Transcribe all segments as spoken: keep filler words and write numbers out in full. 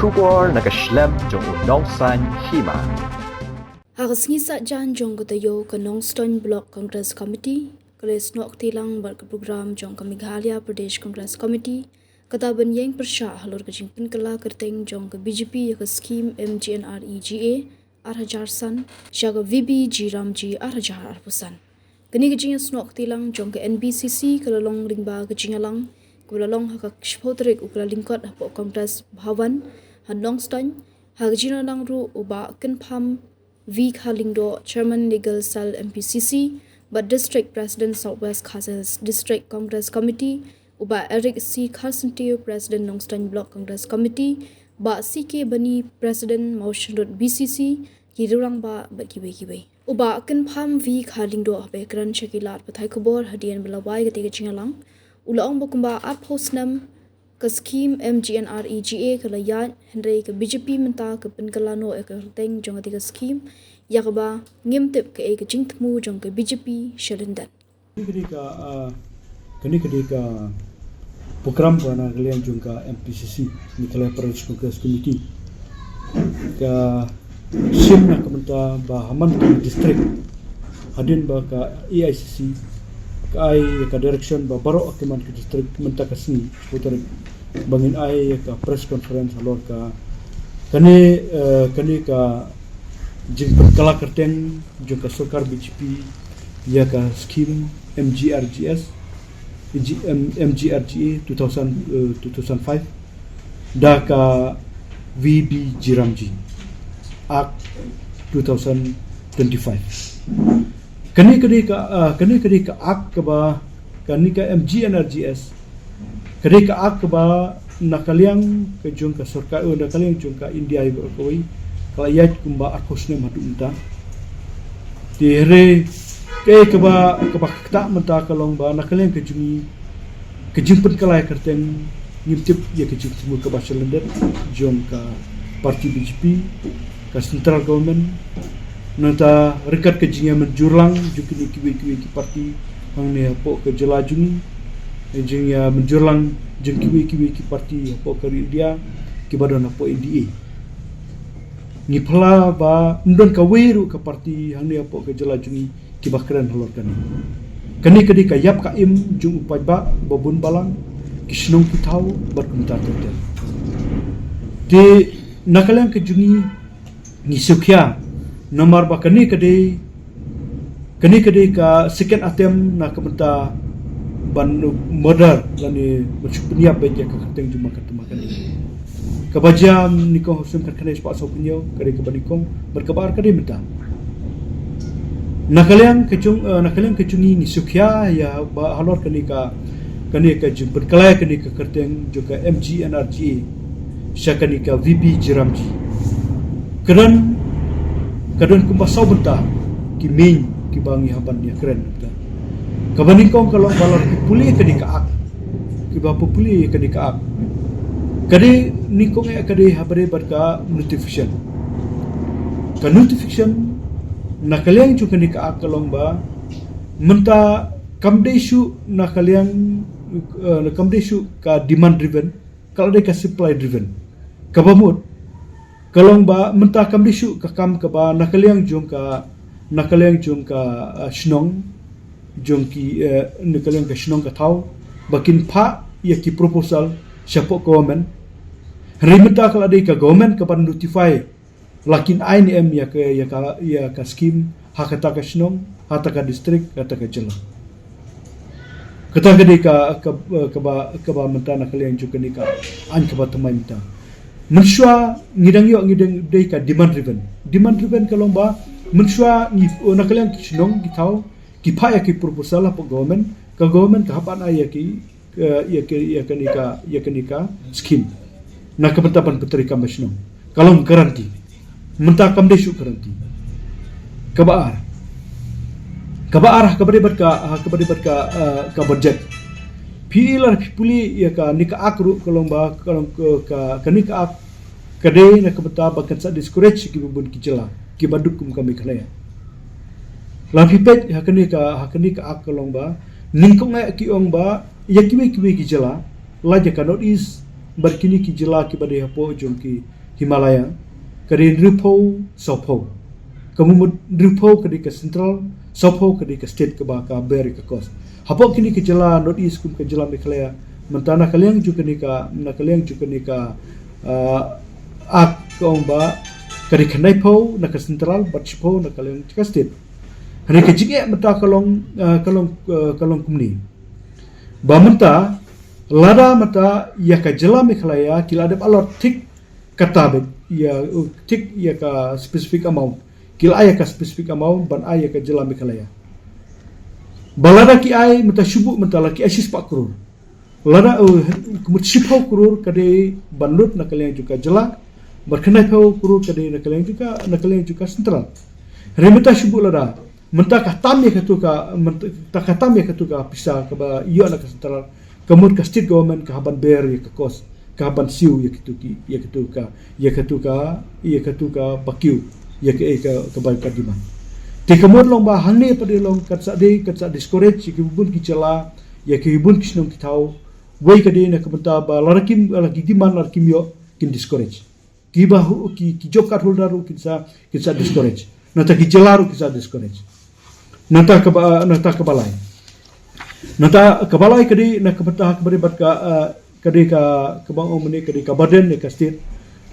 Khubor na ka shlem jong u Nongsaiñ Hima. Ha ka sngi Saitjaiñ jong ka taïew, ka Nongstoiñ Block Congress Committee ka la snoh kti lang bad ka program jong ka Meghalaya Pradesh Congress Committee, kata ban ïeng pyrshah halor ka jingpynkylla kyrteng jong ka B J P ïa ka skhim M G N R E G A ar hajar san sha ka V B G Ramji ar hajar arphew san. Kane ka jingïasnoh kti lang jong ka N B C C ka la long lyngba ka jingïalang kaba la long ha ka shiphew tarik u Kyllalyngkot hapoh Congress Bhawan ha Nongstoiñ. Ha ka jingïalang ruh u Bah Kynpham V Kharlyngdoh, Chairman Legal Cell M P C C bad District President South West Khasi Hills District Congress Committee, u Bah Eric C Kharsyntiew, President Nongstoiñ Block Congress Committee, Bah C K Bani, President Mawshynrut B C C, ki rangbah bad kiwei kiwei. U Bah Kynpham V Kharlyngdoh haba kren sha ki lad pathai khubor hadien ba la wai kata ka jingïalang, u la ong ba kumba arphew snem ka skhim M G N R E G A ka la ïaid, hynrei ka B J P mynta ka pynkylla noh ïa ka kyrteng jong kata ka skhim, ïa kaba ngim tip kaei ka jingthmu jong ka B J P sha lyndet. Kane ka dei ka, ah, kane ka dei ka program ba na ka liang jong ka M P C C, Meghalaya Pradesh Congress Committee. Ka shim na ka bynta ba ha man ki district, hadien ba ka A I C C ka ai ka direction ba baroh ki man ki district mynta ka sngi, shiphew tarik, ba ngin ai ka press conference halor ka, kane, eh, kane ka jingpynkylla kyrteng jong ka sorkar B J P ïa ka skhim M G R G S, G-, M-, M G R G A two thousand, eh, two thousand five, da ka V B G Ramji Act two thousand twenty-five. Kane ka dei ka, ah, kane ka dei ka Act kaba, kane ka M G N R G S ka dei ka Act kaba na ka liang ka jong ka sorkar, eh, na ka liang jong ka India hi baroh kawei, ka la ïaid kumba arphew snem haduh mynta. Te hynrei kaei kaba, kaba ktah mynta ka long ba na ka liang ka jong ngi, ka jingpynkylla kyrteng, ngim tip ïa ka jingthmu kaba sha lyndet jong ka party B J P, ka central government. Nangta ryngkat ka jingïamynjur lang jong kine kiwei kiwei ki party hangne hapoh ka jylla jong ngi, jingïamynjur lang jong kiwei kiwei ki party hapoh ka ri India kiba don hapoh N D A. Ngi phylla ba ym don kawei ruh ka party hangne hapoh ka jylla jong ngi kiba kren halor kane. Kane ka dei ka ïap ka im jong u paidbah ba bun balang, ki shnong ki thaw bad kumta ter ter. Te na ka liang ka jong ngi, ngi sngewkhia namar ba kane ka dei, kane ka dei ka second attempt na ka bynta ban murder lane ban shu pynïap beit ïa ka kyrteng jong ka, kaba jia nyngkong ha u snem khatkhyndai spah sawphew hynñiew, ka dei kaba nyngkong, bad kaba ar ka dei mynta. Na ka liang ka jong, eh, na ka liang ka jong ngi, ngi sngewkhia ïa ba halor kane ka, kane ka jingpynkylla kane ka kyrteng jong ka M G N R G A sha kane ka V B G Ramji. Ka don, ka don kumba saw bynta ki main kiba ngi hap ban ïakren mynta. Kaba nyngkong ka long ba lada phi pule kane ka Act, kiba phi pule kane ka Act, ka dei nyngkong eh ka dei ha bynta bad ka notification. Ka notification na ka liang jong kane ka Act ka long ba mynta kam dei shuh na ka liang, eh, kam dei shuh ka demand driven, ka la dei ka supply driven. Kaba mut ka long ba mynta kam dei shuh ka kam kaba na ka liang jong ka, na ka liang jong ka, eh, shnong, jong ki, eh, na ka liang ka shnong ka thaw ba kin phah ïa ki proposal shapoh government. Hynrei mynta ka la dei ka government kaban notify la kin ai ne em ïa ka, ïa ka, ïa ka skhim ha kata ka shnong, ha kata ka district, ha kata ka jylla. Kata ka dei ka, ka, kaba, kaba mynta na ka liang jong kane ka aiñ kaba thymmai mynta. Mynshuwa ngi dang ïoh, ngi dang dei ka demand driven. Demand driven ka long ba mynshuwa ngi, na ka liang ki shnong ki thaw ki phah ïa ki proposal hapoh government, ka government ka hap ban ai ïa ki, eh, ïa ki, ïa kane ka, ïa kane ka skhim na ka bynta ban pyntreikam ha shnong. Ka long guarantee. Mynta kam dei shuh guarantee. Kaba ar, kaba ar ha kaba dei bad ka, ha kaba dei bad ka, eh, ka budget. Phi lada phi pule ïa kane ka Act ruh ka long ba, ka long ka, ka, kane ka Act ka dei na ka bynta ba kan sa discourage kiba bun ki jylla kiba duk kum ka Meghalaya. Lada phi peit ha kane ka, ha kane ka Act ka long ba nyngkong eh ki ong ba ïa kiwei kiwei ki jylla, la ïa ka North East, bad kine ki jylla kiba dei hapoh jong ki Himalaya ka dei hynriewphew sawphew. Ka mut hynriewphew ka dei ka central, sawphew ka dei ka state kaba ka ber ïa ka coast. Hapoh kine ki jylla North East kum ka jylla Meghalaya, mynta na ka liang jong kane ka, na ka liang jong kane ka, ah, act ka ong ba ka dei khyndaiphew na ka central bad shiphew na ka liang jong ka state. Hynrei ka jingeh mynta ka long, ah, ka long, ah, ka long kumne. Ba mynta, lada mynta ïa ka jylla Meghalaya ki la dep allot thik kata beit ïa, uh, thik ïa ka specific amount. Ki la ai ïa ka specific amount ban ai ïa ka jylla Meghalaya. Ba lada ki ai mynta shu buh mynta la ki ai shispah klur. Lada, uh, ka mut shiphew klur ka dei ban lut na ka liang jong ka jylla. Bad khyndaiphew klur ka dei na ka liang jong ka, na ka liang jong ka central. Hynrei mynta shu buh lada mynta ka tam ïa katu ka, mynta ka tam ïa katu ka pisa kaba ïoh na ka central, ka mut ka state government ka hap ban ber ïa ka cost, ka hap ban siew ïa katu ki, ïa katu ka, ïa katu ka, ïa katu ka ba kiew, ïa ka, ïa ka, kaba ka demand. Te ka mut long ba hangne pat dei long kan sa dei, kan sa discourage ïa ki bun ki jylla, ïa ki bun ki shnong ki thaw. Wei ka dei na ka bynta ba lada kim, lada ki demand lada kim ïoh, kin discourage. Kiba hu-, ki, ki job card holder ruh kin sa, kin sa discourage. Nangta ki jylla ruh kin sa discourage. Nangta kaba, nangta kaba lai. Nangta kaba lai ka dei, na kaba ta, kaba dei bad ka, ah, ka dei ka, kaba ong mynne ka dei ka burden ïa ka state.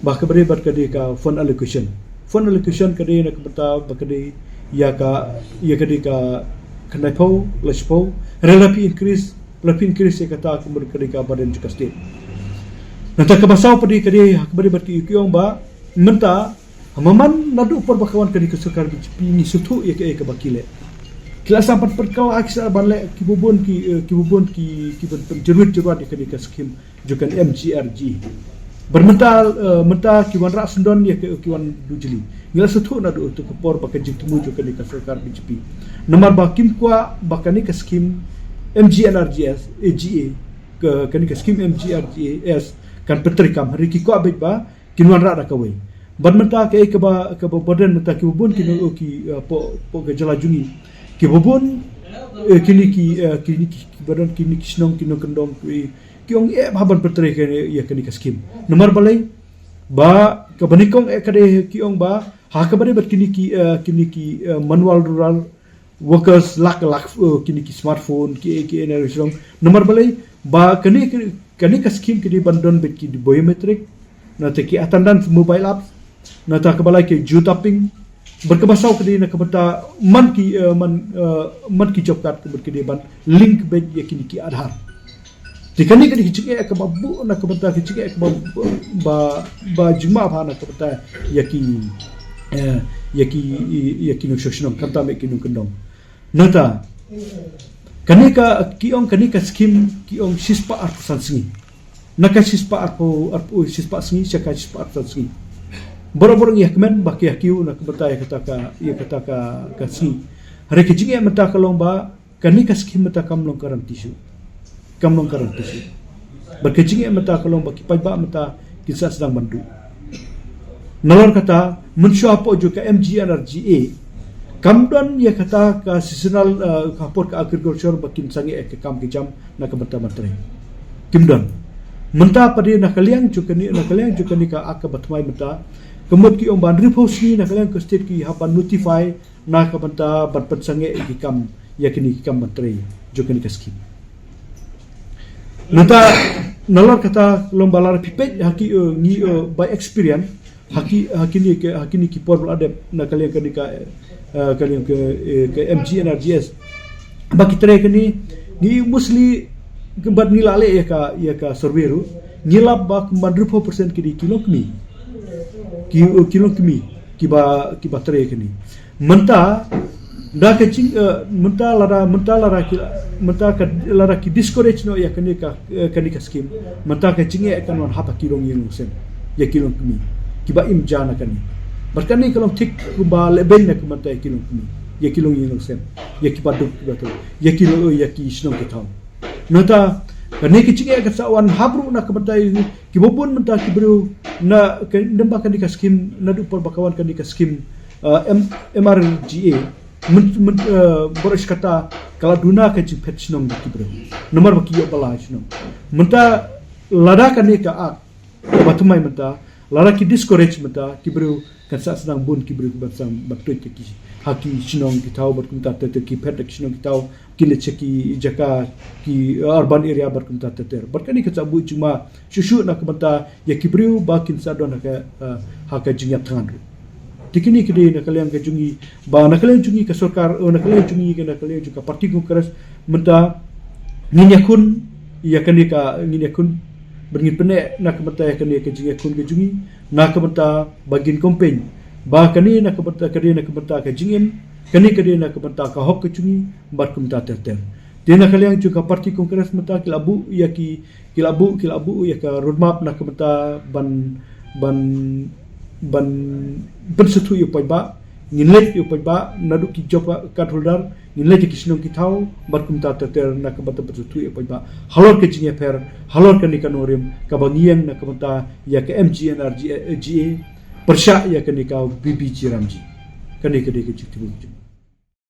Ba kaba dei bad ka dei ka fund allocation. Fund allocation ka dei na kaba ta, ba ka dei ïa ka, ïa ka dei ka khyndaiphew, la shiphew. Hynrei la phi increase, la phi increase ïa kata ka mut ka dei ka burden jong ka state. Nangta kaba saw pat dei ka dei, ha kaba dei bad ki, ki ong ba mynta, ha man naduh por ba ka wan ka dei ka sorkar B J P ngi sngewthuh ïa kaei kaba ki leh. Ki la sa ban pynkylla, ki sa ban leh kiba bun ki, eh, kiba bun ki, ki ban pynjurwit jurwat ïa ka dei ka skim jong ka M G N R G E. Bad mynta, eh, mynta ki wanrah syndon ïa ka, ki wan dujli. Ngi la sngewthuh naduh tu ka por ba ka jingthmu jong ka dei ka sorkar B J P. Namar ba kim kwah ba ka dei ka skim M G N R G S, A G A, ka, ka dei ka skim M G N R G S kan pyntreikam. Hynrei ki kwah beit ba kin wanrah da kawei. Bad mynta kaei kaba, kaba burden mynta kiba bun ki nong, ki, eh, hapoh, hapoh ka jylla jong ngi. Kiba bun, eh, kine ki, eh, kine ki, kiba don kine ki shnong ki nongkyndong ki, ki ong eh ba ban pyntrei ïa kane ka skim. Namar balei ba kaba nyngkong eh ka dei ki ong ba ha kaba dei bad kine ki, eh, kine ki, eh, manual rural workers lak lak, eh, kine ki smartphone ki, ki energy song. Namar balei ba kane, kane ka skim ka dei ban don beit ki biometric, nangta ki attendance mobile apps, nangta kaba lai ki geotagging. Bad kaba saw ka dei na ka bynta man ki, eh, man, eh, man ki job card ka bynta ka dei ban link beit ïa kine ki Aadhaar. Te kane ka dei ka jingeh kaba buh na ka bynta ka jingeh kaba ba, ba jingma bha na ka bynta ïa ki, eh, ïa ki, ïa ki nongshong shnong, khamtam ïa ki nongkyndong. Nangta kane ka ki ong kane ka skim ki ong shispah arphew san sngi. Na ka shispah arphew, arphew, shispah sngi sha ka shispah arphew san sngi. Baroh baroh ngi hap kmen ba ki hap kiew na ka bynta ïa kata ka, ïa kata ka, ka sngi. Hynrei ka jingeh mynta ka long ba kane ka skim mynta kam long guarantee shuh. Kam long guarantee shuh. Bad ka jingeh mynta ka long ba ki paidbah mynta kin sa sdang ban duh. Nalor kata, mynshuwa hapoh jong ka M G N R G A kam don ïa kata ka seasonal, eh, ka por ka agriculture ba kin sangeh ïa ka kam ka jam na ka bynta ban trei. Kim don. Mynta pat dei na ka liang jong kane, na ka liang jong kane ka act kaba thymmai mynta, ka mut ki ong ba hynriewphew sngi na ka liang ka state ki hap ban notify na ka bynta ban pynsangeh ïa ki kam, ïa kine ki kam ban trei jong kane ka skim. Nangta nalor kata long ba lada phi peit ha ki, eh, ngi, eh, by experience ha ki, ha kine ki, ha kine ki por ba la dep na ka liang kane ka, eh, ka liang ka, eh, ka M G N R G S. Ba ki trei kane ngi mostly bad ngi la leh ïa ka, ïa ka survey ruh ngi lap ba kumba hynriewphew percent ki dei ki longkmie. Ki, eh, ki longkmie kiba, kiba trei kane. Mynta da ka jing, eh, mynta lada, mynta lada ki, mynta ka lada ki discourage noh ïa kane ka, eh, kane ka skim. Mynta ka jingeh kan wan ha ki longïing longsem ïa ki longkmie kiba im ja na kane. Bad kane ka long thik kumba lehbeiñ na ka mynta ïa ki longkmie, ïa ki longïing longsem, ïa kiba duk kiba tu, ïa ki long, ïa ki shnong ki thaw. Nangta kane ka jingeh kan sa wan hap ruh na ka bynta ïa kiba bun mynta ki briew na ka, namar ba kane ka skim naduh por ba ka wan kane ka skim, eh, M-, M R G A. Myn-, myn-, eh, baroh shi katta ka la duna ka jingphet shnong ki briew. Namar ba ki ïoh ba la shnong. Mynta Lada kane ka act ba thymmai mynta, lada ki discourage mynta, ki briew kan sa sdang bun ki briew ki ban sdang ban tuid ha ki, ha ki shnong ki thaw bad kumta ter ter, ki phet ha ki shnong ki thaw, ki leit sha ki jaka ki urban area bad kumta ter ter. Bad kane kan sa buh jingma shuh shuh na ka bynta ïa ki briew ba kin sa don ha ka, eh, ha ka jingïap thngan ruh. Te kine ki dei na ka liang ka jong ngi, ba na ka liang jong ngi ka sorkar, eh, na ka liang jong ngi, na ka liang jong ka party Congress mynta ngin ïakhun ïa kane ka, ngin ïakhun bad ngin pynneh na ka bynta ïa kane ka jingïakhun ka jong ngi na ka bynta ba ngin campaign ba kane na ka bynta, ka dei na ka bynta ka jingim, kane ka dei na ka bynta ka hok ka jong ngi bad kumta ter ter. Te na ka liang jong ka party Congress mynta ki la buh ïa ki, ki la buh, ki la buh ïa ka roadmap na ka bynta ban, ban, ban pynsngewthuh ïa u paidbah. Ngin leit ïa u paidbah naduh ki job card holder, ngin leit ïa ki shnong ki thaw bad kumta ter ter na ka bynta pynsngewthuh ïa u paidbah halor ka jingïapher, halor kane ka nongrim kaba ngi ïeng na ka bynta ïa ka M G N R G A, pyrshah ïa kane ka B B G Ramji. Kane ka dei ka jingtbit jong ngi.